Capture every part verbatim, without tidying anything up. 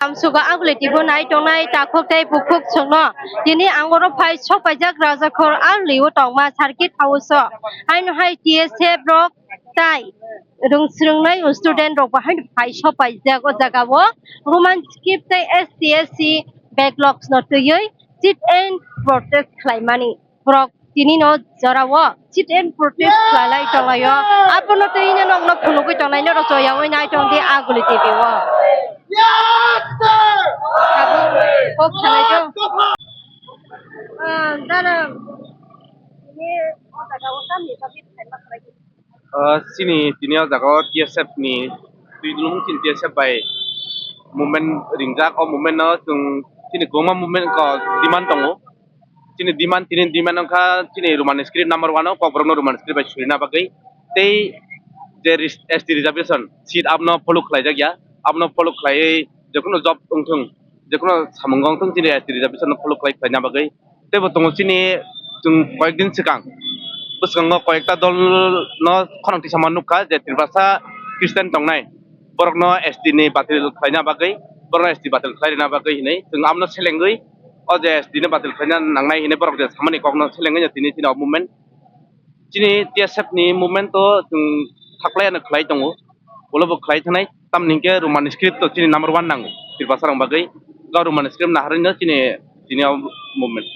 Amsugo Aguli T V o nai tongnai takhuk tei bukhuk chwngno tini ang oro phai sopaijak Rajakhor Aguli o tongma circuit house o. Haino hai T S F rok tai rwng swrwngnai student rok bo haino phai sopaijak o jaga o Roman script tei S T S C backlogs no twiwi sit and protest khlaimani. Borok tini no jora o sit and protest khlailai tonglaio. Abono tei nokno phunugwi tongnai norok choyaui nai tong di Aguli T V o. Abo kok sanai tong. Ah, dara. Ini o jaga o tamni bagwi phaima khlai. Ah, chini tini o jaga o T S F ni twi dulung chini T S F bai movement ringjak. O movement no chwng chini kwbangma movement ko demand tongo. Chini demand, tini demand wngkha chini Roman script number one o, Kokborok no Roman script bai surina bagwi. Tei je res-, S T reservation seat abono follow khlaijakya, abono follow khlaiwi jekheno job wngthung, jekheno samung wngthung, chini S T reservation no follow khlai khlaina bagwi. Teibo tongo chini chwng koyekdin swkang, bwskango koyekta dol no khorang tisama nukha je Tiprasa Christian tongnai, borokno S T ni batil khlaina bagwi, borokno S T batil khlai rwna bagwi hinwi chwng abono selengwi o je S T no batil khlaina nangnai hinwi borok je samani kokno selengwi tini chini o movement. Chini T S F ni movement o chwng thaklai ano khlai tongo, ulo bo khlai thanai, tamni hwnkhe Roman script to chini number one nango Tiprasa rok bagwi, ga Roman script naharwi no chini, chini o movement.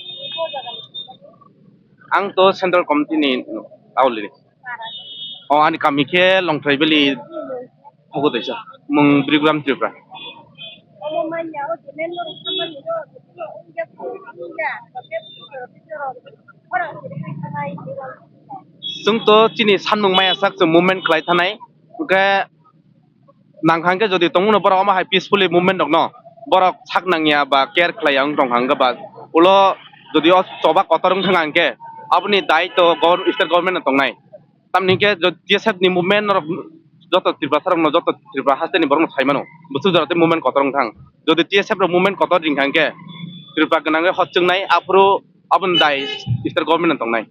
Ang to central committee ni auli. O ani kami khe Longthai Valley, Hugo Taisa, mung Brigram Tripura. Chwng to chini sanmung maya sak chwng movement khlai thanai, hwnkhe nang kha hwnkhe jodi tongmano borok omo hai peacefully movement rokno borok sak nangya ba care khlaiya wng tong kha hwnkhe ba ulo jodi o choba kotor wng thang hwnkhe aboni daitw gov-, state government no tongnai. Tamni hwnkhe jo-, T S F ni movement norok joto Tiprasa rokno, joto Tripura haste ni borokno sai mano. Bwswk jora tei movement kotor wng thang. Jodi T S F rok movement kotor ring kha hwnkhe Tripura gwnangwi hot chwngnai, aphuru aboni dai state government no tongnai.